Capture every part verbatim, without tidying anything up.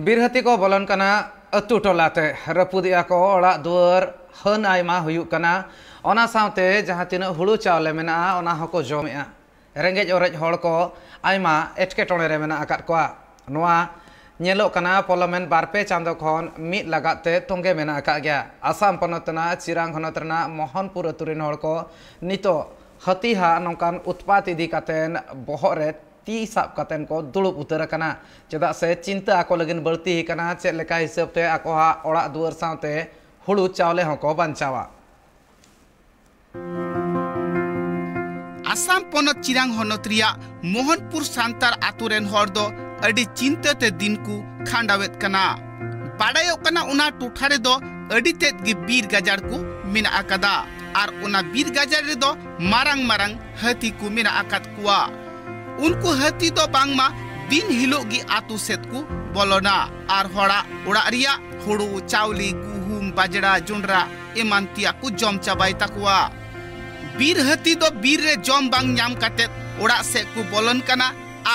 ᱵᱤᱨ ᱦᱟᱹᱛᱤ ᱠᱚ ᱵᱚᱞᱚᱱ ᱠᱟᱱᱟ ᱟᱹᱛᱩ ᱴᱚᱞᱟ ᱛᱮ, ᱨᱟᱹᱯᱩᱫᱮᱜᱼᱟ ᱠᱚ ᱚᱲᱟᱜ ᱫᱩᱣᱟᱹᱨ, ᱦᱟᱹᱱ ᱟᱭᱢᱟ ᱦᱩᱭᱩᱜ ᱠᱟᱱᱟ᱾ ᱚᱱᱟ ᱥᱟᱶᱛᱮ ᱡᱟᱦᱟᱸ ᱛᱤᱱᱟᱹᱜ ᱦᱩᱲᱩ ᱪᱟᱣᱞᱮ ᱢᱮᱱᱟᱜᱼᱟ, ᱚᱱᱟ ᱦᱚᱸᱠᱚ ᱡᱚᱢᱮᱜᱼᱟ᱾ ᱨᱮᱸᱜᱮᱡ ᱚᱨᱮᱡ ᱦᱚᱲ ᱠᱚ ᱟᱭᱢᱟ ᱮᱴᱠᱮᱴᱚᱬᱮ ᱨᱮ ᱢᱮᱱᱟᱜ ᱟᱠᱟᱫ ᱠᱚᱣᱟ᱾ ᱱᱚᱣᱟ ᱧᱮᱞᱚᱜ ᱠᱟᱱᱟ ᱯᱚᱞᱚᱢᱮᱱ ᱵᱟᱨ ᱯᱮ ᱪᱟᱸᱫᱚ ᱠᱷᱚᱱ ᱢᱤᱫ ᱞᱟᱜᱟᱫ ᱛᱮ ᱛᱚᱸᱜᱮ ᱢᱮᱱᱟᱜ ᱟᱠᱟᱫ ᱜᱮᱭᱟ᱾ ᱟᱥᱟᱢ ᱯᱚᱱᱚᱛ ᱨᱮᱱᱟᱜ ᱪᱤᱨᱟᱝ ᱦᱚᱱᱚᱛ ᱨᱮᱱᱟᱜ ᱢᱳᱦᱚᱱᱯᱩᱨ ᱟᱹᱛᱩ ᱨᱮᱱ ᱦᱚᱲ ᱠᱚ ᱱᱤᱛᱚᱜ ᱦᱟᱹᱛᱤ ᱦᱟᱜ ᱱᱚᱝᱠᱟᱱ ᱩᱛᱯᱟᱛ ᱤᱫᱤ ᱠᱟᱛᱮ ᱵᱚᱦᱚᱜ ᱨᱮ ᱛᱤ ᱥᱟᱵ ᱠᱟᱛᱮ ᱠᱚ ᱫᱩᱲᱩᱵ ᱩᱛᱟᱹᱨ ᱟᱠᱟᱱᱟ᱾ ᱪᱮᱫᱟᱜ ᱥᱮ ᱪᱤᱱᱛᱟᱹ ᱟᱠᱚ ᱞᱟᱹᱜᱤᱫ ᱵᱟᱹᱲᱛᱤ ᱟᱠᱟᱱᱟ, ᱪᱮᱫ ᱞᱮᱠᱟ ᱦᱤᱥᱟᱹᱵ ᱛᱮ ᱟᱠᱚᱣᱟᱜ ᱚᱲᱟᱜ ᱫᱩᱣᱟᱹᱨ ᱥᱟᱶᱛᱮ ᱦᱩᱲᱩ ᱪᱟᱣᱞᱮ ᱦᱚᱸᱠᱚ ᱵᱟᱧᱪᱟᱣᱟ᱾ ᱟᱥᱟᱢ ᱯᱚᱱᱚᱛ ᱪᱤᱨᱟᱝ ᱦᱚᱱᱚᱛ ᱨᱮᱭᱟᱜ ᱢᱳᱦᱚᱱᱯᱩᱨ ᱥᱟᱱᱛᱟᱲ ᱟᱛᱳ ᱨᱮᱱ ᱦᱚᱲ ᱫᱚ ᱟᱹᱰᱤ ᱪᱤᱱᱛᱟᱹ ᱛᱮ ᱫᱤᱱ ᱠᱚ ᱠᱷᱟᱸᱰᱟᱣᱮᱫ ᱠᱟᱱᱟ᱾ ᱵᱟᱰᱟᱭᱚᱜ ᱠᱟᱱᱟ, ᱚᱱᱟ ᱴᱚᱴᱷᱟ ᱨᱮᱫᱚ ᱟᱹᱰᱤ ᱛᱮᱫ ᱜᱮ ᱵᱤᱨ ᱜᱟᱡᱟᱲ ᱠᱚ ᱢᱮᱱᱟᱜ ᱟᱠᱟᱫᱟ ᱟᱨ ᱚᱱᱟ ᱵᱤᱨ ᱜᱟᱡᱟᱲ ᱨᱮᱫᱚ ᱢᱟᱨᱟᱝ ᱢᱟᱨᱟᱝ ᱦᱟᱹᱛᱤ ᱠᱚ ᱢᱮᱱᱟᱜ ᱟᱠᱟᱫ ᱠᱚᱣᱟ᱾ ᱩᱱᱠᱩ ᱦᱟᱹᱛᱤ ᱫᱚ ᱵᱟᱝᱢᱟ ᱫᱤᱱ ᱦᱤᱞᱳᱜ ᱜᱮ ᱟᱛᱳ ᱥᱮᱫ ᱠᱚ ᱵᱚᱞᱚᱱᱟ ᱟᱨ ᱦᱚᱲᱟᱜ ᱚᱲᱟᱜ ᱨᱮᱭᱟᱜ ᱦᱳᱲᱳ, ᱪᱟᱣᱞᱮ, ᱜᱩᱦᱩᱢ, ᱵᱟᱡᱽᱲᱟ, ᱡᱚᱱᱰᱨᱟ ᱮᱢᱟᱱ ᱛᱮᱭᱟᱜ ᱠᱚ ᱡᱚᱢ ᱪᱟᱵᱟᱭ ᱛᱟᱠᱚᱣᱟ᱾ ᱵᱤᱨ ᱦᱟᱹᱛᱤ ᱫᱚ ᱵᱤᱨ ᱨᱮ ᱡᱚᱢ ᱵᱟᱝ ᱧᱟᱢ ᱠᱟᱛᱮ ᱚᱲᱟᱜ ᱥᱮᱫ ᱠᱚ ᱵᱚᱞᱚᱱ ᱠᱟᱱᱟ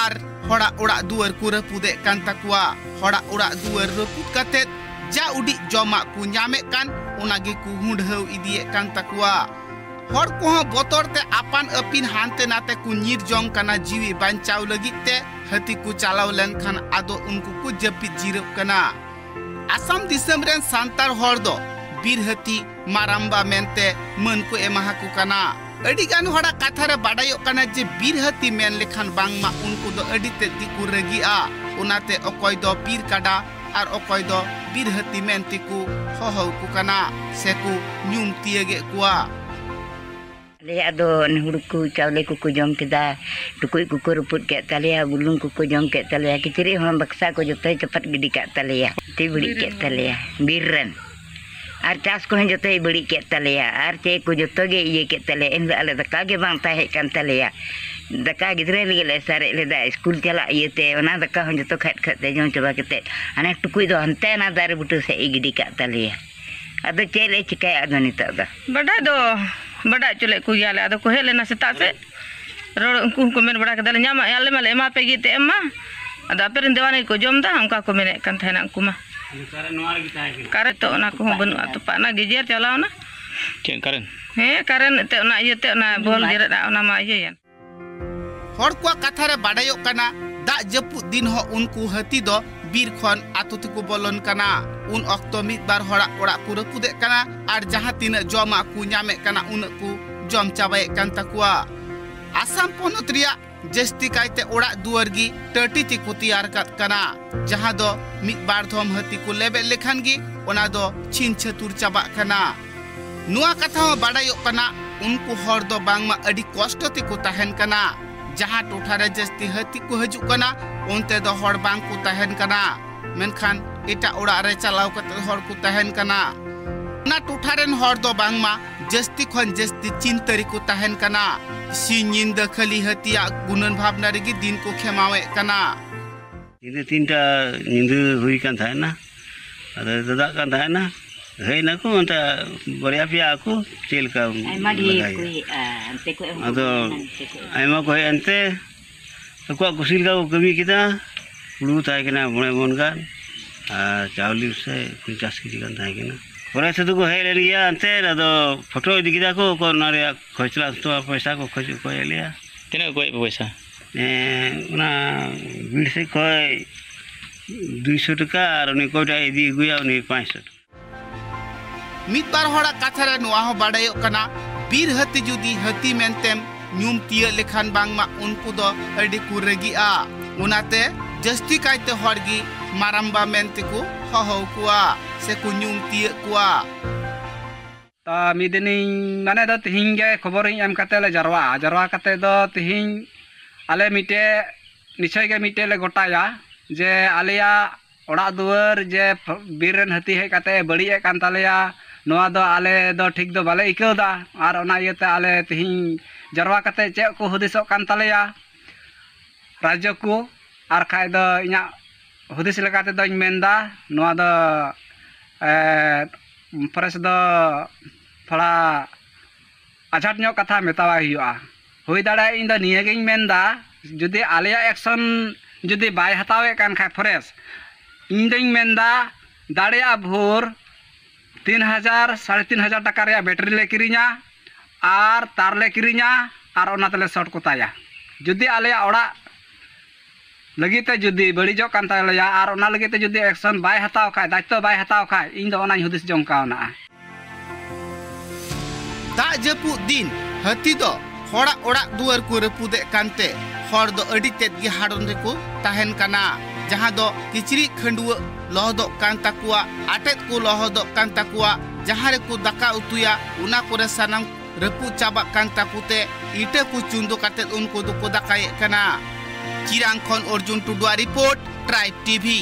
ᱟᱨ ᱦᱚᱲᱟᱜ ᱚᱲᱟᱜ ᱫᱩᱣᱟᱹᱨ ᱠᱚ ᱨᱟᱹᱯᱩᱫᱮᱫ ᱠᱟᱱ ᱛᱟᱠᱚᱣᱟ᱾ ᱦᱚᱲᱟᱜ ᱚᱲᱟᱜ ᱫᱩᱣᱟᱹᱨ ᱨᱟᱹᱯᱩᱫ ᱠᱟᱛᱮ ᱡᱟ ᱩᱰᱤᱡ ᱡᱚᱢᱟᱜ ᱠᱚ ᱧᱟᱢᱮᱫ ᱠᱟᱱ, ᱚᱱᱟ ᱜᱮᱠᱚ ᱦᱩᱰᱦᱟᱹᱣ ᱤᱫᱤᱭᱮᱫ ᱠᱟᱱ ᱛᱟᱠᱚᱣᱟ᱾ ᱦᱚᱲ ᱠᱚᱦᱚᱸ ᱵᱚᱛᱚᱨ ᱛᱮ ᱟᱯᱟᱱ ᱟᱹᱯᱤᱱ ᱦᱟᱱᱛᱮ ᱱᱟᱛᱮ ᱠᱚ ᱧᱤᱨ ᱡᱚᱝ ᱠᱟᱱᱟ᱾ ᱡᱤᱣᱤ ᱵᱟᱧᱪᱟᱣ ᱞᱟᱹᱜᱤᱫ ᱛᱮ ᱦᱟᱹᱛᱤ ᱠᱚ ᱪᱟᱞᱟᱣ ᱞᱮᱱᱠᱷᱟᱱ ᱟᱫᱚ ᱩᱱᱠᱩ ᱠᱚ ᱡᱟᱹᱯᱤᱫ ᱡᱤᱨᱟᱹᱜ ᱠᱟᱱᱟ᱾ ᱟᱥᱟᱢ ᱫᱤᱥᱚᱢ ᱨᱮᱱ ᱥᱟᱱᱛᱟᱲ ᱦᱚᱲ ᱫᱚ ᱵᱤᱨ ᱦᱟᱹᱛᱤ ᱢᱟᱨᱟᱢᱵᱟ ᱢᱮᱱᱛᱮ ᱢᱟᱹᱱ ᱠᱚ ᱮᱢᱟᱦᱟᱠᱚ ᱠᱟᱱᱟ᱾ ᱟᱹᱰᱤ ᱜᱟᱱ ᱦᱚᱲᱟᱜ ᱠᱟᱛᱷᱟ ᱨᱮ ᱵᱟᱰᱟᱭᱚᱜ ᱠᱟᱱᱟ ᱡᱮ ᱵᱤᱨ ᱦᱟᱹᱛᱤ ᱢᱮᱱ ᱞᱮᱠᱷᱟᱱ ᱵᱟᱝᱢᱟ ᱩᱱᱠᱩ ᱫᱚ ᱟᱹᱰᱤ ᱛᱮᱫ ᱜᱮᱠᱚ ᱨᱟᱹᱜᱤᱜᱼᱟ᱾ ᱚᱱᱟᱛᱮ ᱚᱠᱚᱭ ᱫᱚ ᱵᱤᱨ ᱠᱟᱰᱟ ᱟᱨ ᱚᱠᱚᱭ ᱫᱚ ᱵᱤᱨ ᱦᱟᱹᱛᱤ ᱢᱮᱱ ᱛᱮᱠᱚ ᱦᱚᱦᱚ ᱟᱠᱚ ᱠᱟᱱᱟ ᱥᱮᱠᱚ ᱧᱩᱢ ᱛᱤᱭᱟᱹᱜᱮᱫ ᱠᱚᱣᱟ᱾ ᱟᱞᱮᱭᱟᱜ ᱫᱚ ᱚᱱᱮ ᱦᱩᱲᱩ ᱠᱚ ᱪᱟᱣᱞᱮ ᱠᱚᱠᱚ ᱡᱚᱢ ᱠᱮᱫᱟ, ᱴᱩᱠᱩᱡ ᱠᱚᱠᱚ ᱨᱟᱹᱯᱩᱫ ᱠᱮᱫ ᱛᱟᱞᱮᱭᱟ, ᱵᱩᱞᱩᱝ ᱠᱚᱠᱚ ᱡᱚᱢ ᱠᱮᱫ ᱛᱟᱞᱮᱭᱟ, ᱠᱤᱪᱨᱤᱡ ᱦᱚᱸ ᱵᱟᱠᱥᱟ ᱠᱚ ᱡᱚᱛᱚᱭ ᱪᱟᱯᱟᱫ ᱜᱤᱰᱤ ᱠᱟᱜ ᱛᱟᱞᱮᱭᱟ, ᱛᱤ ᱵᱟᱹᱲᱤᱡ ᱠᱮᱫ ᱛᱟᱞᱮᱭᱟ ᱵᱤᱨ ᱨᱮᱱ᱾ ᱟᱨ ᱪᱟᱥ ᱠᱚᱦᱚᱸ ᱡᱚᱛᱚᱭ ᱵᱟᱹᱲᱤᱡ ᱠᱮᱫ ᱛᱟᱞᱮᱭᱟ᱾ ᱟᱨ ᱪᱮᱫ ᱠᱚ ᱡᱚᱛᱚ ᱜᱮ ᱤᱭᱟᱹ ᱠᱮᱫ ᱛᱟᱞᱮᱭᱟ᱾ ᱮᱱᱦᱤᱞᱳᱜ ᱟᱞᱮ ᱫᱟᱠᱟ ᱜᱮ ᱵᱟᱝ ᱛᱟᱦᱮᱸ ᱠᱟᱱ ᱛᱟᱞᱮᱭᱟ᱾ ᱫᱟᱠᱟ ᱜᱤᱫᱽᱨᱟᱹ ᱞᱟᱹᱜᱤᱫ ᱞᱮ ᱥᱟᱨᱮᱡ ᱞᱮᱫᱟ, ᱥᱠᱩᱞ ᱪᱟᱞᱟᱜ ᱤᱭᱟᱹᱛᱮ, ᱚᱱᱟ ᱫᱟᱠᱟ ᱦᱚᱸ ᱡᱚᱛᱚ ᱠᱷᱟᱡ ᱠᱷᱟᱡ ᱛᱮ ᱡᱚᱢ ᱪᱟᱵᱟ ᱠᱟᱛᱮᱫ, ᱦᱟᱱᱮ ᱴᱩᱠᱩᱡ ᱫᱚ ᱦᱟᱱᱛᱮ ᱚᱱᱟ ᱫᱟᱨᱮ ᱵᱩᱴᱟᱹ ᱥᱮᱫ ᱮ ᱜᱤᱰᱤ ᱠᱟᱜ ᱛᱟᱞᱮᱭᱟ᱾ ᱟᱫᱚ ᱪᱮᱫ ᱞᱮ ᱪᱤᱠᱟᱹᱭᱟ ᱟᱫᱚ ᱱᱤᱛᱚᱜ ᱫᱚ? ᱵᱟᱰᱟᱭ ᱫᱚ ᱵᱟᱰᱟᱭ ᱦᱚᱪᱚ ᱞᱮᱫ ᱠᱚ ᱜᱮᱭᱟᱞᱮ, ᱟᱫᱚ ᱠᱚ ᱦᱮᱡ ᱞᱮᱱᱟ ᱥᱮᱛᱟᱜ ᱥᱮᱫ, ᱨᱚᱲ ᱩᱱᱠᱩ ᱦᱚᱸᱠᱚ ᱢᱮᱱ ᱵᱟᱲᱟ ᱠᱮᱫᱟ, ᱞᱮ ᱧᱟᱢᱟ, ᱟᱞᱮ ᱢᱟᱞᱮ ᱮᱢᱟ ᱯᱮ ᱜᱮ ᱮᱱᱛᱮᱫ ᱮᱢ ᱢᱟ᱾ ᱟᱫᱚ ᱟᱯᱮ ᱨᱮᱱ ᱫᱮᱣᱟᱱᱤ ᱠᱚ ᱡᱚᱢ ᱫᱟ, ᱚᱱᱠᱟ ᱠᱚ ᱢᱮᱱᱮᱫ ᱠᱟᱱ ᱛᱟᱦᱮᱱᱟ ᱩᱱᱠᱩ ᱢᱟ᱾ ᱟᱫᱚ ᱠᱟᱨᱮᱱ ᱱᱚᱣᱟ ᱨᱮᱜᱮ ᱛᱟᱦᱮᱸ ᱠᱟᱱᱟ᱾ ᱠᱟᱨᱮᱱ ᱛᱚ ᱚᱱᱟ ᱠᱚᱦᱚᱸ ᱵᱟᱹᱱᱩᱜᱼᱟ, ᱛᱚᱯᱟᱜ ᱮᱱᱟ, ᱜᱮᱡᱮᱨ ᱪᱟᱞᱟᱣ ᱮᱱᱟ᱾ ᱪᱮᱫ ᱠᱟᱨᱮᱱ? ᱦᱮᱸ, ᱠᱟᱨᱮᱱ ᱮᱱᱛᱮᱫ ᱚᱱᱟ ᱤᱭᱟᱹᱛᱮ, ᱚᱱᱟ ᱵᱚᱞ ᱡᱮᱨᱮᱫ ᱟᱜ, ᱚᱱᱟ ᱢᱟ ᱤᱭᱟᱹᱭᱮᱱ᱾ ᱦᱚᱲ ᱠᱚᱣᱟᱜ ᱠᱟᱛᱷᱟ ᱨᱮ ᱵᱟᱰᱟᱭᱚᱜ ᱠᱟᱱᱟ, ᱫᱟᱜ ᱡᱟᱹᱯᱩᱫ ᱫᱤᱱ ᱦᱚᱸ ᱩᱱᱠᱩ ᱦᱟᱹᱛᱤ ᱫᱚ ᱵᱤᱨ ᱠᱷᱚᱱ ᱟᱛᱳ ᱛᱮᱠᱚ ᱵᱚᱞᱚᱱ ᱠᱟᱱᱟ᱾ ᱩᱱ ᱚᱠᱛᱚ ᱢᱤᱫ ᱵᱟᱨ ᱦᱚᱲᱟᱜ ᱚᱲᱟᱜ ᱠᱚ ᱨᱟᱹᱯᱩᱫᱮᱫ ᱠᱟᱱᱟ ᱟᱨ ᱡᱟᱦᱟᱸ ᱛᱤᱱᱟᱹᱜ ᱡᱚᱢᱟᱜ ᱠᱚ ᱧᱟᱢᱮᱫ ᱠᱟᱱᱟ, ᱩᱱᱟᱹᱜ ᱠᱚ ᱡᱚᱢ ᱪᱟᱵᱟᱭᱮᱫ ᱠᱟᱱ ᱛᱟᱠᱚᱣᱟ᱾ ᱟᱥᱟᱢ ᱯᱚᱱᱚᱛ ᱨᱮᱭᱟᱜ ᱡᱟᱹᱥᱛᱤ ᱠᱟᱭᱛᱮ ᱚᱲᱟᱜ ᱫᱩᱣᱟᱹᱨ ᱜᱮ ᱴᱟᱹᱴᱤ ᱛᱮᱠᱚ ᱛᱮᱭᱟᱨ ᱠᱟᱫ ᱠᱟᱱᱟ, ᱡᱟᱦᱟᱸ ᱫᱚ ᱢᱤᱫ ᱵᱟᱨ ᱫᱷᱚᱢ ᱦᱟᱹᱛᱤ ᱠᱚ ᱞᱮᱵᱮᱫ ᱞᱮᱠᱷᱟᱱ ᱜᱮ ᱚᱱᱟ ᱫᱚ ᱪᱷᱤᱱ ᱪᱷᱟᱹᱛᱩᱨ ᱪᱟᱵᱟᱜ ᱠᱟᱱᱟ᱾ ᱱᱚᱣᱟ ᱠᱟᱛᱷᱟ ᱦᱚᱸ ᱵᱟᱰᱟᱭᱚᱜ ᱠᱟᱱᱟ, ᱩᱱᱠᱩ ᱦᱚᱲ ᱫᱚ ᱵᱟᱝᱢᱟ ᱟᱹᱰᱤ ᱠᱚᱥᱴᱚ ᱛᱮᱠᱚ ᱛᱟᱦᱮᱱ ᱠᱟᱱᱟ᱾ ᱡᱟᱦᱟᱸ ᱴᱚᱴᱷᱟ ᱨᱮ ᱡᱟᱹᱥᱛᱤ ᱦᱟᱹᱛᱤ ᱠᱚ ᱦᱤᱡᱩᱜ ᱠᱟᱱᱟ, ᱚᱱᱛᱮ ᱫᱚ ᱦᱚᱲ ᱵᱟᱝ ᱠᱚ ᱛᱟᱦᱮᱱ ᱠᱟᱱᱟ, ᱢᱮᱱᱠᱷᱟᱱ ᱮᱴᱟᱜ ᱚᱲᱟᱜ ᱨᱮ ᱪᱟᱞᱟᱣ ᱠᱟᱛᱮ ᱦᱚᱲ ᱠᱚ ᱛᱟᱦᱮᱱ ᱠᱟᱱᱟ᱾ ᱚᱱᱟ ᱴᱚᱴᱷᱟ ᱨᱮᱱ ᱦᱚᱲ ᱫᱚ ᱵᱟᱝᱢᱟ ᱡᱟᱹᱥᱛᱤ ᱠᱷᱚᱱ ᱡᱟᱹᱥᱛᱤ ᱪᱤᱱᱛᱟᱹ ᱨᱮᱠᱚ ᱛᱟᱦᱮᱱ ᱠᱟᱱᱟ᱾ ᱥᱤᱧ ᱧᱤᱫᱟᱹ ᱠᱷᱟᱹᱞᱤ ᱦᱟᱹᱛᱤᱭᱟᱜ ᱜᱩᱱᱟᱹᱱ ᱵᱷᱟᱵᱽᱱᱟ ᱨᱮᱜᱮ ᱫᱤᱱ ᱠᱚ ᱠᱷᱮᱢᱟᱣᱮᱫ ᱠᱟᱱᱟ᱾ ᱧᱤᱫᱟᱹ ᱛᱤᱱᱴᱟ ᱧᱤᱫᱟᱹ ᱦᱩᱭ ᱠᱟᱱ ᱛᱟᱦᱮᱱᱟ, ᱟᱫᱚ ᱫᱟᱫᱟᱜ ᱠᱟᱱ ᱛᱟᱦᱮᱱᱟ, ᱦᱮᱡ ᱱᱟᱠᱚ ᱚᱱᱛᱮ ᱵᱟᱨᱭᱟ ᱯᱮᱭᱟ ᱟᱠᱚ ᱪᱮᱫ ᱞᱮᱠᱟ ᱟᱭᱢᱟ ᱰᱷᱮᱨ ᱵᱟᱰᱟᱭ ᱠᱚ ᱦᱮᱡᱼᱟ, ᱦᱟᱱᱛᱮ ᱠᱷᱚᱡ ᱦᱚᱸ ᱟᱫᱚ ᱦᱟᱱᱛᱮ ᱠᱷᱚᱡ ᱦᱚᱸ᱾ ᱟᱭᱢᱟ ᱠᱚ ᱦᱮᱡ ᱮᱱᱛᱮ ᱟᱠᱚᱣᱟᱜ ᱠᱩᱥᱤ ᱞᱮᱠᱟ ᱠᱚ ᱠᱟᱹᱢᱤ ᱠᱮᱫᱟ᱾ ᱦᱩᱲᱩ ᱛᱟᱦᱮᱸ ᱠᱟᱱᱟ ᱢᱚᱬᱮ ᱢᱚᱱ ᱜᱟᱱ, ᱟᱨ ᱪᱟᱣᱞᱮ ᱥᱮ ᱯᱚᱧᱪᱟᱥ ᱠᱮᱡᱤ ᱜᱟᱱ ᱛᱟᱦᱮᱸ ᱠᱟᱱᱟ᱾ ᱯᱚᱨᱮ ᱛᱮᱫᱚ ᱠᱚ ᱦᱮᱡ ᱞᱮᱱ ᱜᱮᱭᱟ ᱮᱱᱛᱮ, ᱟᱫᱚ ᱯᱷᱳᱴᱳ ᱤᱫᱤ ᱠᱮᱫᱟ ᱠᱚ, ᱚᱠᱚᱭ ᱚᱱᱟ ᱨᱮᱭᱟᱜ ᱠᱷᱚᱨᱪᱟ ᱯᱚᱭᱥᱟ ᱠᱚ ᱠᱷᱚᱡ ᱠᱚ ᱦᱮᱡ ᱞᱮᱭᱟ᱾ ᱛᱤᱱᱟᱹᱜ ᱠᱚ ᱠᱚᱭᱮᱫ ᱯᱮ ᱯᱚᱭᱥᱟ? ᱮᱸ, ᱚᱱᱟ ᱵᱤᱨ ᱥᱮᱫ ᱠᱷᱚᱡ ᱫᱩᱭᱥᱚ ᱴᱟᱠᱟ ᱟᱨ ᱩᱱᱤ ᱚᱠᱚᱭᱴᱟᱜ ᱤᱫᱤ ᱟᱹᱜᱩᱭᱟ ᱩᱱᱤ ᱯᱟᱸᱪᱥᱚ ᱴᱟᱠᱟ᱾ ᱢᱤᱫ ᱵᱟᱨ ᱦᱚᱲᱟᱜ ᱠᱟᱛᱷᱟ ᱨᱮ ᱱᱚᱣᱟ ᱦᱚᱸ ᱵᱟᱰᱟᱭᱚᱜ ᱠᱟᱱᱟ, ᱵᱤᱨ ᱦᱟᱹᱛᱤ ᱡᱩᱫᱤ ᱦᱟᱹᱛᱤ ᱢᱮᱱᱛᱮᱢ ᱧᱩᱢ ᱛᱤᱭᱟᱹᱜ ᱞᱮᱠᱷᱟᱱ ᱵᱟᱝᱢᱟ ᱩᱱᱠᱩ ᱫᱚ ᱟᱹᱰᱤ ᱠᱚ ᱨᱟᱹᱜᱤᱜᱼᱟ᱾ ᱚᱱᱟᱛᱮ ᱡᱟᱹᱥᱛᱤ ᱠᱟᱭᱛᱮ ᱦᱚᱲ ᱜᱮ ᱢᱟᱨᱟᱢᱵᱟ ᱢᱮᱱᱛᱮ ᱠᱚ ᱦᱚᱦᱚ ᱠᱚᱣᱟ ᱥᱮ ᱠᱚ ᱧᱩᱢ ᱛᱤᱭᱟᱹᱜ ᱠᱚᱣᱟ᱾ ᱛᱟ ᱢᱤᱫ ᱫᱤᱱᱤᱧ, ᱢᱟᱱᱮ ᱫᱚ ᱛᱤᱦᱤᱧ ᱜᱮ ᱠᱷᱚᱵᱚᱨᱤᱧ ᱮᱢ ᱠᱟᱛᱮ ᱞᱮ ᱡᱟᱨᱣᱟᱜᱼᱟ᱾ ᱡᱟᱨᱣᱟ ᱠᱟᱛᱮ ᱫᱚ ᱛᱤᱦᱤᱧ ᱟᱞᱮ ᱢᱤᱫᱴᱮᱡ, ᱱᱤᱥᱪᱚᱭ ᱜᱮ ᱢᱤᱫᱴᱮᱡ ᱞᱮ ᱜᱚᱴᱟᱭᱟ ᱡᱮ ᱟᱞᱮᱭᱟᱜ ᱚᱲᱟᱜ ᱫᱩᱣᱟᱹᱨ ᱡᱮ ᱵᱤᱨ ᱨᱮᱱ ᱦᱟᱹᱛᱤ ᱦᱮᱡ ᱠᱟᱛᱮ ᱮ ᱵᱟᱹᱲᱤᱡ ᱮᱫ ᱠᱟᱱ ᱛᱟᱞᱮᱭᱟ, ᱱᱚᱣᱟ ᱫᱚ ᱟᱞᱮ ᱫᱚ ᱴᱷᱤᱠ ᱫᱚ ᱵᱟᱞᱮ ᱟᱹᱭᱠᱟᱹᱣ ᱮᱫᱟ᱾ ᱟᱨ ᱚᱱᱟ ᱤᱭᱟᱹᱛᱮ ᱟᱞᱮ ᱛᱤᱦᱤᱧ ᱡᱟᱨᱣᱟ ᱠᱟᱛᱮ ᱪᱮᱫ ᱠᱚ ᱦᱩᱫᱤᱥᱚᱜ ᱠᱟᱱ ᱛᱟᱞᱮᱭᱟ ᱨᱟᱡᱽᱡᱚ ᱠᱚ, ᱟᱨ ᱠᱷᱟᱡ ᱫᱚ ᱤᱧᱟᱹᱜ ᱦᱩᱫᱤᱥ ᱞᱮᱠᱟ ᱛᱮᱫᱚᱧ ᱢᱮᱱᱫᱟ ᱱᱚᱣᱟ ᱫᱚ, ᱮ, ᱯᱷᱚᱨᱮᱥᱴ ᱫᱚ ᱛᱷᱚᱲᱟ ᱟᱡᱷᱟᱴ ᱧᱚᱜ ᱠᱟᱛᱷᱟ ᱢᱮᱛᱟᱣᱟᱭ ᱦᱩᱭᱩᱜᱼᱟ᱾ ᱦᱩᱭ ᱫᱟᱲᱮᱭᱟᱜᱼᱟ, ᱤᱧ ᱫᱚ ᱱᱤᱭᱟᱹᱜᱤᱧ ᱢᱮᱱᱫᱟ, ᱡᱩᱫᱤ ᱟᱞᱮᱭᱟᱜ ᱮᱠᱥᱚᱱ ᱡᱩᱫᱤ ᱵᱟᱭ ᱦᱟᱛᱟᱣᱮᱫ ᱠᱟᱱ ᱠᱷᱟᱡ ᱯᱷᱚᱨᱮᱥᱴ, ᱤᱧ ᱫᱚᱧ ᱢᱮᱱᱫᱟ ᱫᱟᱲᱮᱭᱟᱜᱼᱟ ᱵᱷᱳᱨ ᱛᱤᱱ ᱦᱟᱡᱟᱨ, ᱥᱟᱲᱮ ᱛᱤᱱ ᱦᱟᱡᱟᱨ ᱴᱟᱠᱟ ᱨᱮᱭᱟᱜ ᱵᱮᱴᱨᱤ ᱞᱮ ᱠᱤᱨᱤᱧᱟ ᱟᱨ ᱛᱟᱨ ᱞᱮ ᱠᱤᱨᱤᱧᱟ ᱟᱨ ᱚᱱᱟ ᱛᱮᱞᱮ ᱥᱚᱨᱴ ᱠᱚᱛᱟᱭᱟ᱾ ᱡᱩᱫᱤ ᱟᱞᱮᱭᱟᱜ ᱚᱲᱟᱜ ᱞᱟᱹᱜᱤᱫ ᱛᱮ ᱡᱩᱫᱤ ᱵᱟᱹᱲᱤᱡᱚᱜ ᱠᱟᱱ ᱛᱟᱞᱮᱭᱟ ᱟᱨ ᱚᱱᱟ ᱞᱟᱹᱜᱤᱫ ᱛᱮ ᱡᱩᱫᱤ ᱮᱠᱥᱚᱱ ᱵᱟᱭ ᱦᱟᱛᱟᱣ ᱠᱷᱟᱡ, ᱫᱟᱭᱤᱛᱛᱚ ᱵᱟᱭ ᱦᱟᱛᱟᱣ ᱠᱷᱟᱡ, ᱤᱧ ᱫᱚ ᱚᱱᱟᱧ ᱦᱩᱫᱤᱥ ᱡᱚᱝ ᱠᱟᱣᱱᱟ᱾ ᱫᱟᱜ ᱡᱟᱹᱯᱩᱫ ᱫᱤᱱ ᱦᱟᱹᱛᱤ ᱫᱚ ᱦᱚᱲᱟᱜ ᱚᱲᱟᱜ ᱫᱩᱣᱟᱹᱨ ᱠᱚ ᱨᱟᱹᱯᱩᱫᱮᱫ ᱠᱟᱱᱛᱮ ᱦᱚᱲ ᱫᱚ ᱟᱹᱰᱤ ᱛᱮᱫ ᱜᱮ ᱦᱟᱨᱚᱱ ᱨᱮᱠᱚ ᱛᱟᱦᱮᱱ ᱠᱟᱱᱟ, ᱡᱟᱦᱟᱸ ᱫᱚ ᱠᱤᱪᱨᱤᱡ ᱠᱷᱟᱹᱰᱩᱣᱟᱹᱜ ᱞᱚᱦᱚᱫᱚᱜ ᱠᱟᱱ ᱛᱟᱠᱚᱣᱟ, ᱟᱴᱮᱫ ᱠᱚ ᱞᱚᱦᱚᱫᱚᱜ ᱠᱟᱱ ᱛᱟᱠᱚᱣᱟ, ᱡᱟᱦᱟᱸ ᱨᱮᱠᱚ ᱫᱟᱠᱟ ᱩᱛᱩᱭᱟ ᱚᱱᱟ ᱠᱚᱨᱮ ᱥᱟᱱᱟᱢ ᱨᱟᱹᱯᱩᱫ ᱪᱟᱵᱟᱜ ᱠᱟᱱ ᱛᱟᱠᱚ ᱛᱮ ᱤᱴᱟᱹ ᱠᱚ ᱪᱩᱸᱫᱚ ᱠᱟᱛᱮᱫ ᱩᱱᱠᱩ ᱫᱚᱠᱚ ᱫᱟᱠᱟᱭᱮᱫ ᱠᱟᱱᱟ᱾ ᱪᱤᱨᱟᱝ ᱠᱷᱚᱱ ᱚᱨᱡᱩᱱ ᱴᱩᱰᱩᱣᱟᱜ ᱨᱤᱯᱳᱨᱴ, ᱴᱨᱟᱭᱤᱵᱽ ᱴᱤᱵᱷᱤ᱾